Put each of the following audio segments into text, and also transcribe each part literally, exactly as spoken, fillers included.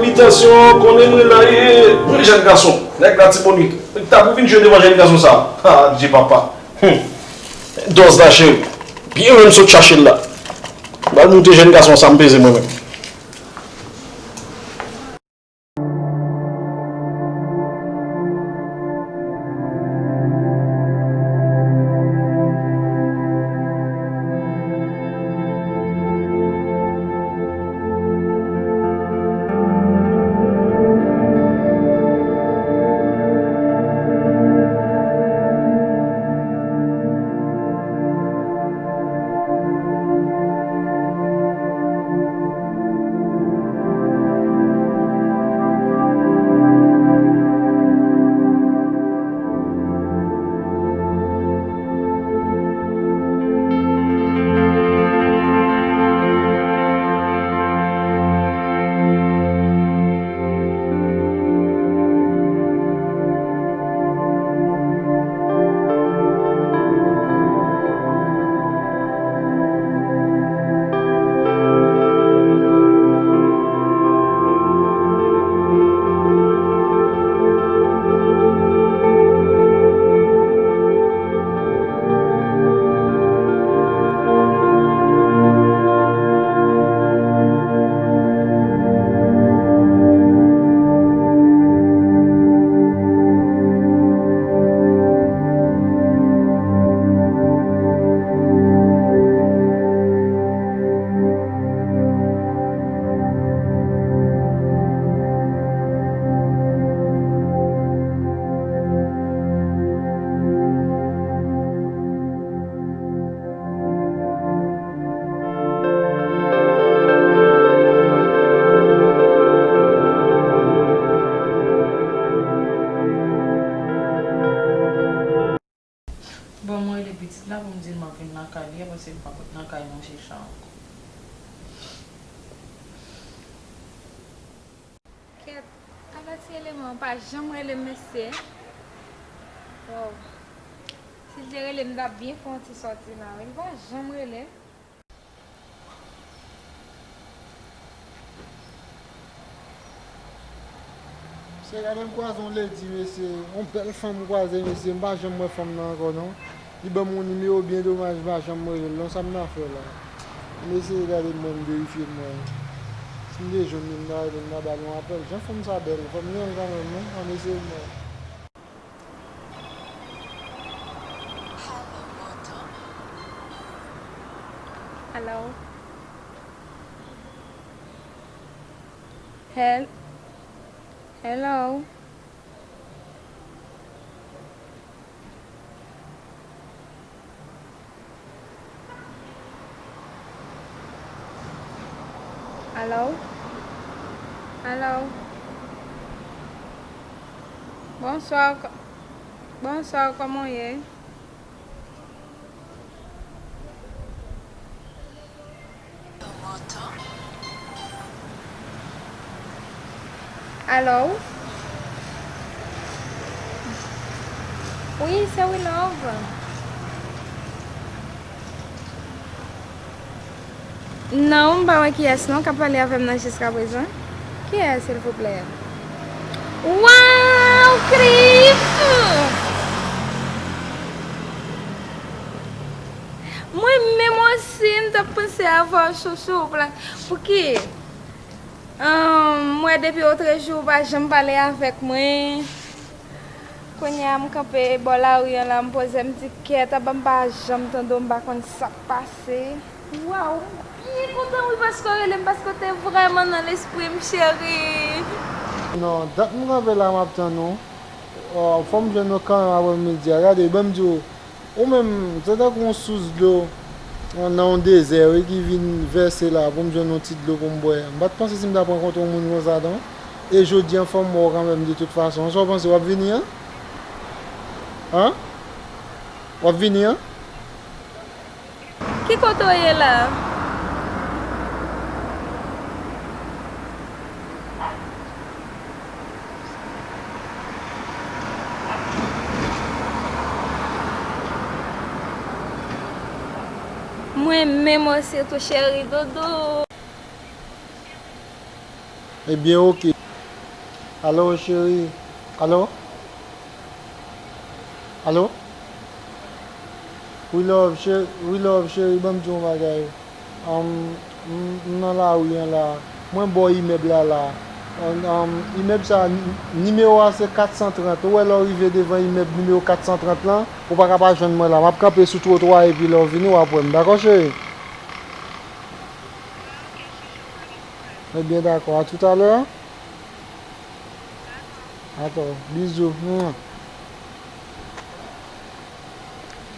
Bitansyon, konnen mwen la ye, mwen jèn gason, nèg Latibonit. Nèg ta pou vin jwe devan jèn gason sa. Ah, Dye papa. Hmm. Dòz la cheri. Byen menm sot chache l la. M pral moute jèn gason sa, m peze mwen menm. Bon, mwen rele pitit la pou m di l m ap vin lakay li, paske m pa pot nan kay manje chan ankò. Kèt, ala ti eleman an pa janm rele m, mesye. Wow. Si l te rele m, m t ap byen fè yon ti sòti la, wi. Li pa janm rele m. Mesye, gade m kwaze yon ledi, mesye. Yon bèl fanm m kwaze, mesye. M pa janm wè fanm nan ankò, non. Li ban m yon nimewo byen domaj, m pa janm rele l, non. Sa m ta fè la? Ann eseye gade m wè, m verifye m wè. Si m te jwenn li, m ta rele, m ta ba l yon apèl. Jan fanm sa bèl, fò m jwenn l kanmenm, non? Ann eseye m wè. Hello. Hel-, hello. Alo? Alo? Bonswa, kò-, bonswa, kòman w ye? Alo? Wi, se Wilove. Non, m pa wè kiyès non k ap pale avè m nan jiskaprezan. Kiyès, silvouplè? Waw, Cliff! Mwen menm osi, m t ap panse avè w, chouchou. Pou ki? Ahn, m wè depi otrejou ou pa janm pale avèk mwen. Kounye a m kanpe bò lari an la, m poze m di, "Kèt, aba m pa janm tande w, m pa konn sa k pase." Waw, m byen kontan wi paske w rele m, paske w te vrèman nan lespri m, cheri. Non, dat m kanpe la, m ap tann ou. Ò, fò m jwenn ou kanmenm aprè midi a. Gade, ban m di w, ou menm, se tankou yon sous dlo nan yon dezè, wi, ki vin vèse la pou m jwenn yon ti dlo pou m bwè. M pa t panse si m ta pran kont yon moun konsa, non. E jodi a, fò m wè w kanmenm, de tout fason. Sa w panse, w ap vini an? An? W ap vini an? Ki kote w ye la? Mwen menm osi tou, cheri doudou. Ebyen, oke. Alo, cheri. Alo? Alo? Wi, love, cheri, wi, love, cheri, ban m di w yon bagay. Um, m, m nan lari an la. Mwen bò imèb la, la. Um, um, imèb sa, n-, nimewo a se kat san trant. Ou wè lè w rive devan imèb nimewo kat san trant lan, ou pa ka pa jwenn mwen la. M ap kanpe sou twotwa epi lè w vini, w ap wè m. Dakò, cheri? Ebyen, dakò. A toutalè. Dakò. Bizou. Mwen.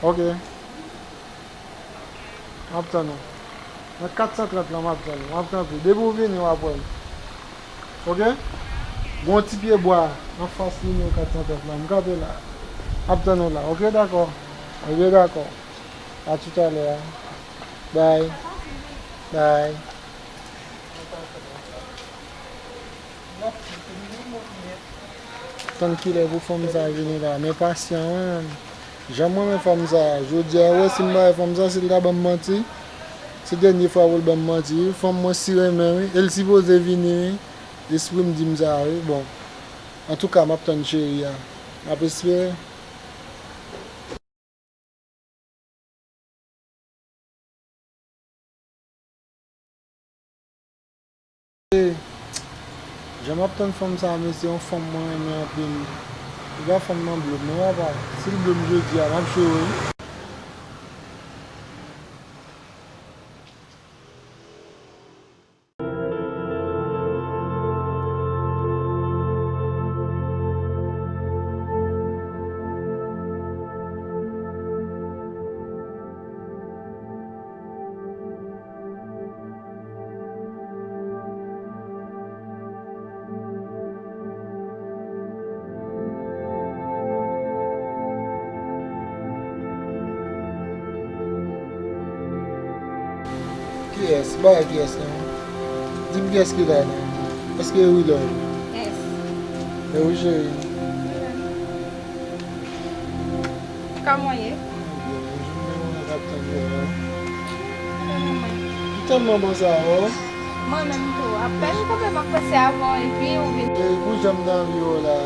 Ok. M ap tann ou. Nan kat san trant lan, m ap tann ou. M ap kanpe. Depi w vini, w ap wè m. Ok? Gon ti pye bwa anfas nimewo kat san trant lan. M kanpe la. M ap tann ou la. Ok, dakò. Ebyen, dakò. A toutalè. Bye. Bye. Tann kilè pou fanm sa vini la? M enpasyan, wi, menm. Jan m renmen fanm sa, jodi a, ou wè si m bay fanm sa, si l ta ban m manti, se dènye fwa pou l ban m manti, wi. Fanm mwen si renmen, wi. E l sipoze vini, wi. Lespri m di m sa, wi. Bon. Antouka, m ap tann cheri a. M ap espere. Jan m ap tann fanm sa, mesye, yon fanm mwen renmen anpil. Piga fanm nan blo m, non, papa. Si l blo m jodi a, m ap jwe, wi. Kiyès? Ba kiyès non? Di m kiyès ki la non? Èske e wi love? Yes. E wi cheri. Kòman w ye? Mwen byen, wi, jounen an ap tann mwen an. Mwen menm. M tèlman panse avè w. Mwen menm tou. Apèn kanpe m ap panse avè w epi ou vin. E pou jan m nan vi w la,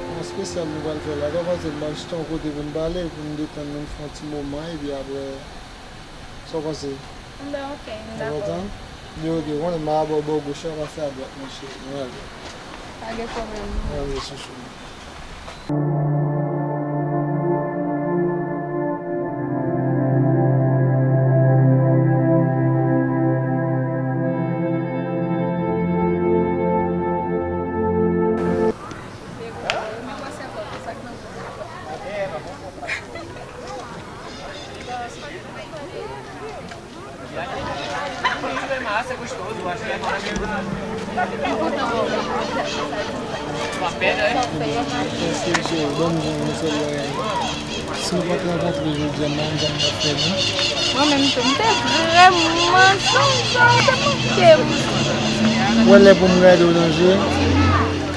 yon espesyal nou pral fè la. Sa w panse m pral chita yon kote pou n pale, pou n detann nou, n fè yon ti moman, epi apre, sa w panse? Enben, oke, m dakò. Enpòtan? Byen, oke, konnen m a bò, bò goch la, pase adwat, monchè. Nou ale. Pa gen pwoblèm. Nou ale, chouchou. Èske se bon jan yon sèl bagay? Si nou pa t rankontre jodi a, m pa konn sa m t ap fè non. Mwen menm tou, m te vrèman sonje w, ou te manke m. Ou wè lè pou m gade w nan je,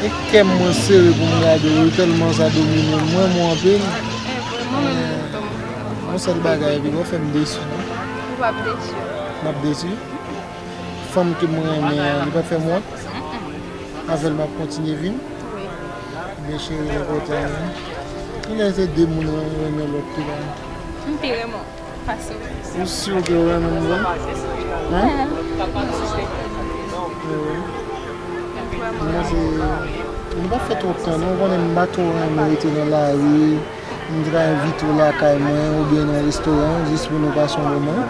e kè m mwen sere pou m gade w, tèlman sa domine m, m renmen w anpil. E vre, mwen menm tou. Yon sèl bagay, epi w fè m desi non. Ou p ap desi. M ap desi? Fanm ke mwen renmen an, li p ap fè m wont? Mm-mm. Avè l m ap kontinye viv? Wi. Ebyen cheri, enpòtan wi. Genlè se de moun renmen lòt tou la. M pi renmen w pase w. Ou si ke w renmen m vre? Hein? Wi. Mwen se, nou pa fè twòp tan non, ou konnen m pa twò renmen rete nan lari. M te ka envite w lakay mwen oubyen nan yon restoran jis pou nou pase yon moman,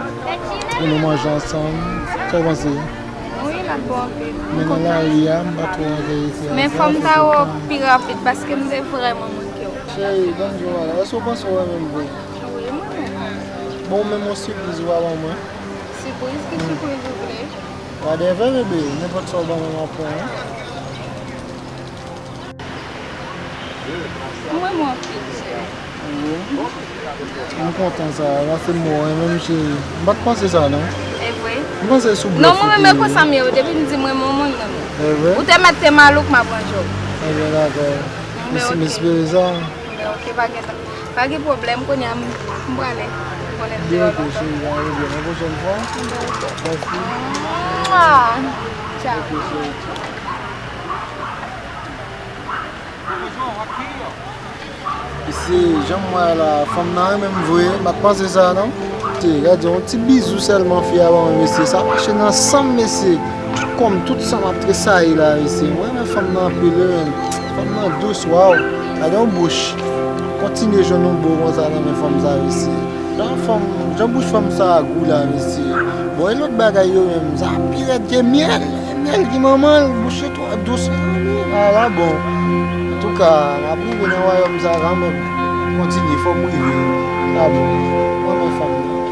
pou nou manje ansanm. Sa w panse? Wi, l ap bon anpil. Men nan lari a, m pa twò enterese a sa. Men fò m ta wè w pi rapid paske m te vrèman manke w. Cheri, ban m di w bagay. Èske w panse w renmen m vre? Wi, mwen renmen w. Bon, ou menm yon sipriz ou pa ban mwen? Sipriz? Ki sipriz ou vle? Whatever, bebe. Nenpòt sa w ban mwen, m ap pran, wi. M renmen w anpil, cheri. Wi. M kontan sa, paske m wè w renmen m, cheri. M pa t panse sa, non. E vre? M panse sou blòf ou te ye. Non, mwen menm e konsa m ye, wi. Depi m di m renmen w, mwen renmen w. E vre? Ou te mèt te malouk, m ap ranje w. Ebyen, dakò. M espere sa. Enben, oke, pa gen, pa gen pwoblèm. Kounye a, m, m prale. M konnen m te wè w lontan. Ebyen, oke, cheri, pa gen pwoblèm. Yon pwochèn fwa. Enben, oke. Mèsi. Mwa! Tchao. Oke, cheri, tchao. Mesye, jan m wè la, fanm nan renmen m vre, m pa t panse sa non. Te, gade yon ti bizou sèlman fi a ban mwen, mesye, sa mache nan san m, mesye. Tout kò m, tout san m ap tresayi la, mesye. Mwen renmen fanm nan anpil wi, menn. Fanm nan dous, waw. Gade yon bouch. Kontinye jwenn yon bo konsa nan men fanm sa, mesye. Jan fanm, jan bouch fanm sa a gou la, mesye. Bon, e lòt bagay yo menm, sa pi rèd ke myèl. Myèl ki manman l, bouch yo twò dous. Ala bon. Antouka, m ap rive nan wayòm sa kanmenm. Kontinye, fò m rive. Ala bon. Mwen renmen fanm nan.